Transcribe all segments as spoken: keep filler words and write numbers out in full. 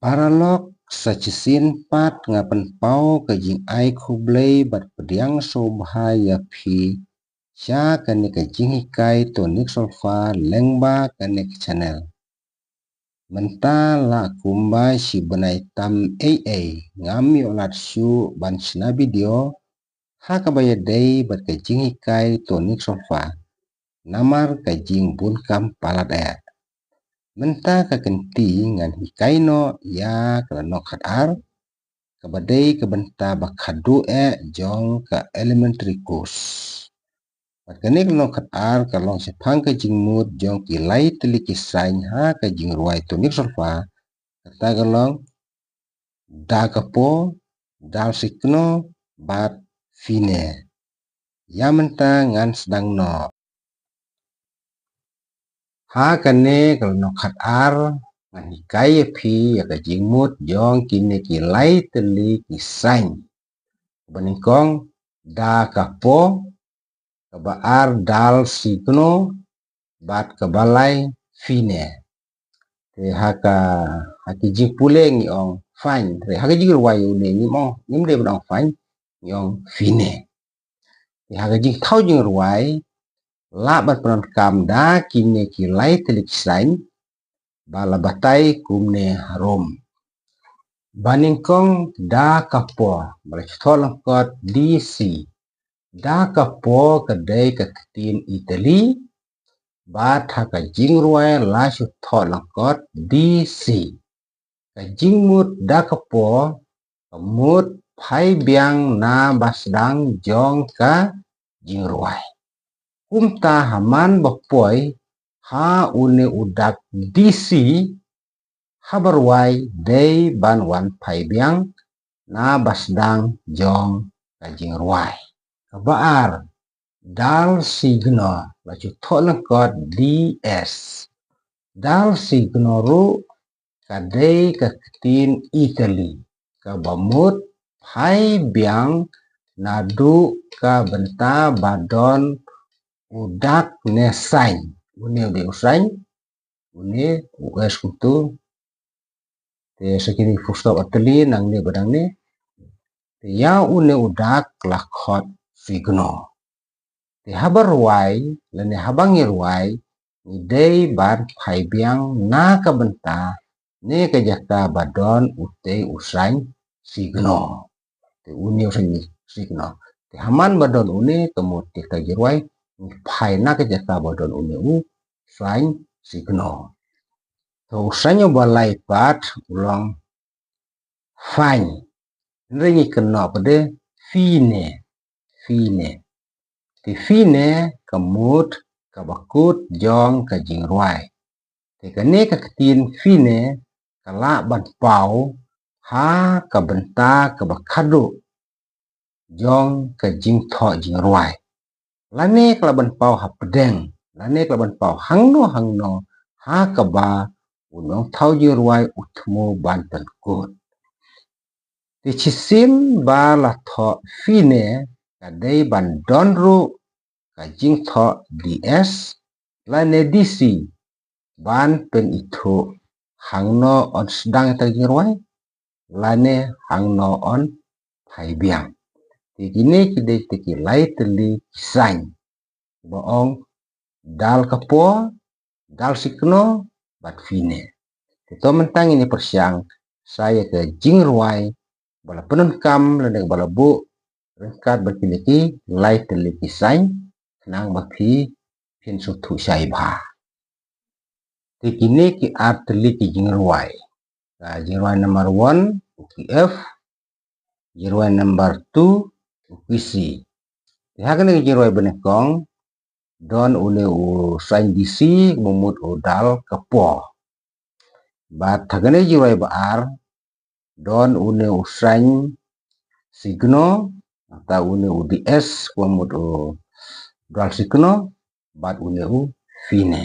Paralok, sa shisien pat nga pynpaw ka jingai khublei bad pdiang sngewbha ïa phi sha kane ka jinghikai tonic solfa lyngba kane ka channel. Mynta la kumba shi bnai tam ei ei ngam ïoh lad shuh ban shna video ha kaba ïadei bad ka jinghikai tonic solfa namar ka jingbun kam palat eh. Mynta ka kynti ngan hikai noh ïa ka lynnong khatar, kaba dei ka bynta ba khadduh eh jong ka elementary course. Bad kane ka lynnong khatar ka long shaphang ka jingmut jong ki lai tylli ki sain ha ka jingrwai tonic solfa, kata ka long da ka po, dal sikno bad fine. Ïa mynta ngan sdang noh. Ha kane ka lynnong khatar ngan hikai ïa phi ïa ka jingmut jong kine ki lai tylli ki sain. Ba nyngkong da ka po, kaba ar dal sikno bad kaba lai fine. Te ha ka, ha ki jingpule ngi ong fine. Te ha ka jingrwai une ngim ong, ngim dei ban ong fine, ngi ong fine. Te ha ka jingthaw jingrwai lah ban pyndonkam da kine ki lai tylli ki sain ba la batai kumne harum. Ba nyngkong da ka po, ba la shu thoh lyngkot D C. Da ka po ka dei ka ktien Italy, bad ha ka jingrwai la shu thoh lyngkot D C. Ka jingmut da ka po ka mut phai biang na ba sdang jong ka jingrwai. Kumta ha man ba poi ha une u dak D C, haba rwai dei ban wan phai biang na ba sdang jong ka jingrwai. Kaba ar, dal signo, la shu thoh lyngkot D S. Dal signo ruh ka dei ka ktien Italy, kaba mut phai biang naduh ka bynta ba don u dak ne sain. Une u dei u sain, une u S kumtu. Te sa kine full stop artylli nangne bad nangne. Te ïa une u dak la khot signo. Te haba rwai lane haba ngi rwai, ngi dei ban phai biang na ka bynta ne ka jaka ba don utei u sain signo. Te une u sain signo. Te ha man ba don une ka mut te ka jingrwai ngi phai na ka jaka ba don une u sain signo. To u sain uba lai pat u long fine. Hynrei ngi kynnoh pat de fine, fine. Te fine ka mut kaba kut jong ka jingrwai. Te kane ka ktien fine ka lah ban paw ha ka bynta kaba khadduh jong ka jingthoh jingrwai. Lane ka lah ban paw hapdeng, lane ka lah ban paw hangno hangno ha kaba u nongthaw jingrwai u thmu ban pynkut. Te shisien ba la thoh fine ka dei ban don ruh ka jingthoh D S lane D C ban pynithuh hangno yn sdang ïa ka jingrwai lane hangno yn phai biang. Te kine ki dei te ki lai tylli ki sain ba ong dal ka po, dal sikno bad fine. Te to mynta ngin ïa pyrshang sa ïa ka jingrwai ba la pyndonkam lane ba la buh ryngkat bad kine ki lai tylli ki sain khnang ba phi phin sngewthuh shai bha. Te kine ki ar tylli ki jingrwai. Ka jingrwai number one u ki F, jingrwai number two u ki C. Te ha kane ka jingrwai banyngkong don une u sain D C, ka mut u dal ka po. Bad ha kane ka jingrwai ba ar don une u sain signo, nangta une u D S, ka mut u dal sikno, bad une u fine.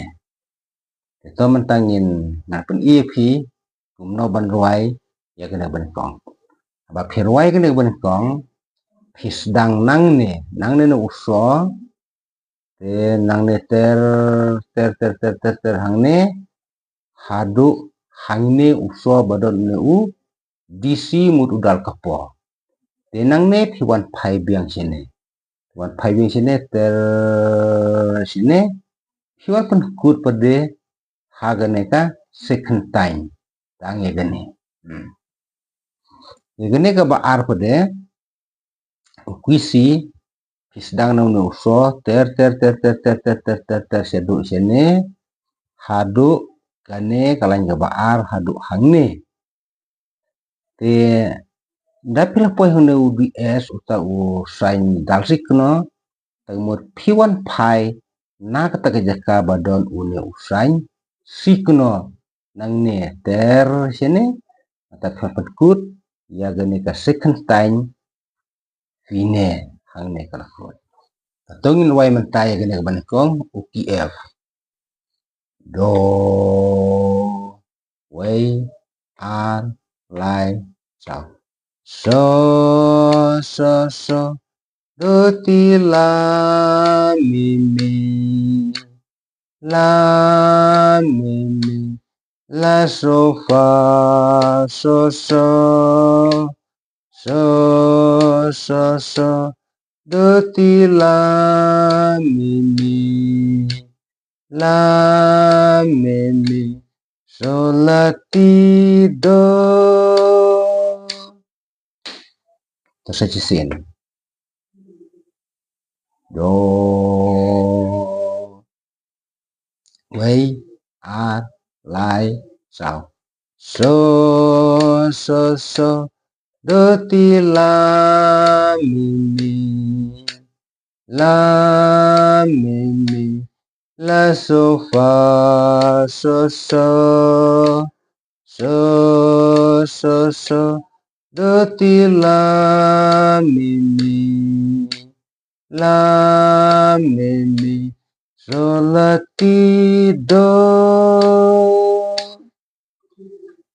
Te to mynta ngin ngan pyni ïa phi kumno ban rwai ïa kane banyngkong. Haba phi rwai kane banyngkong, phi sdang nangne, nangne na u so, Te nangne ter ter ter ter ter ter hangne, haduh hangne u so ba don ne u D C mut u dal ka po. Te nangne phi wan phai biang shane. Wan phai biang shane ter shane. Phi wan pynkut pat de ha kane ka second time. Tang ïa kane. Hmm. Ïa kane kaba ar pat de. U kwisi, phi sdang na une u so, ter, ter, ter, ter, ter, ter, ter, ter, ter, shaduh shane, haduh kane ka lain kaba ar, haduh hangne. Te, da phi la poi hangne u D S, uta u sain dal sikno, tang mut phi wan phai, na kata ka jaka ba don une u sain sikno, nangne ter shane, nangta phi pynkut ïa kane ka second time, phi ne hangne ka la kut. Te to ngin wai mynta ïa kane kaba nyngkong, u key F. Do, wei, ar, lai, saw. So, so, so, do, ti, la, mi, mi. La, mi, mi, la, so, fa, so, so, so, so, so, do, ti, la, mi, mi, la, mi, mi, so, la, ti, do. To sa shisien. Do. Wei, ar, lai, saw. So, so, so, do, ti, la, mi, mi. La, mi, mi, la, so, fa, so, so, so, so, so, do, ti, la, mi, mi, la, mi, mi, so, la, ti, do.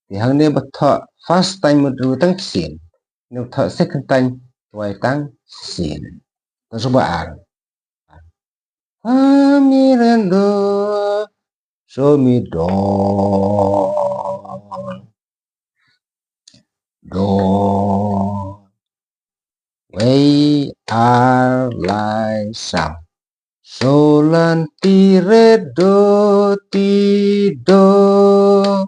Te hangne ba thoh first time mut ruh tang shisien. Ne ba thoh second time ruh tang shisien. To sa ba ar. Fa, mi, re, do, so, mi, do. Do. Wei, ar, lai, saw. So, la, ti, re, do, ti, do.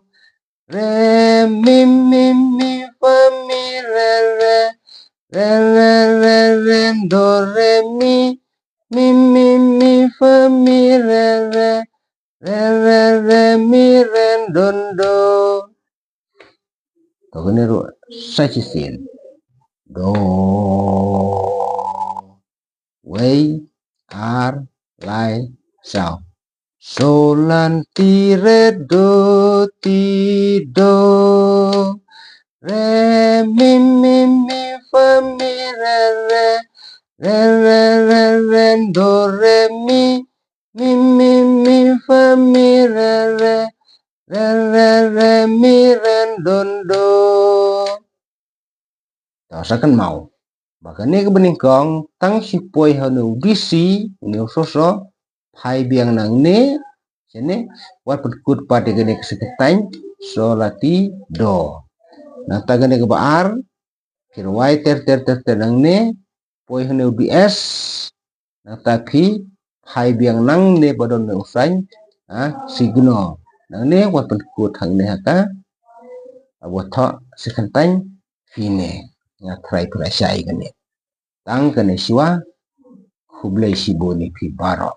Re, mi, mi, mi, fa, mi, re, re. Re, re, re, re, do, re, mi. Mi, mi, mi, fa, mi, re, re. Re, re, re, mi, re, don, do. To kane ruh sa shisien. Do. Wei, ar, lai, saw. So, la, ti, re, do, ti, do. Re, mi, mi, mi, fa, mi, re, re. Re, re, re, re, do, re, mi. Mi, mi, mi, fa, mi, re, re. Re, re, re, mi, re, don, do. To sa kynmaw. Ba kane kaba nyngkong tang shu poi ha une u D C, une u so so, phai biang nangne, shane, wat pynkut pat ïa kane ka second time, so, la, ti, do. Nangta kane kaba ar, phi rwai ter ter ter ter nangne, poi ha une u D S, nangta phi phai biang nangne ba don une u sain, ha, signo. Nangne wat pynkut hangne ha ka, ba thoh second time, phi ne. Nga trai phi la shai kane. Tang kane shuwa, khublei shibun ïa phi baroh.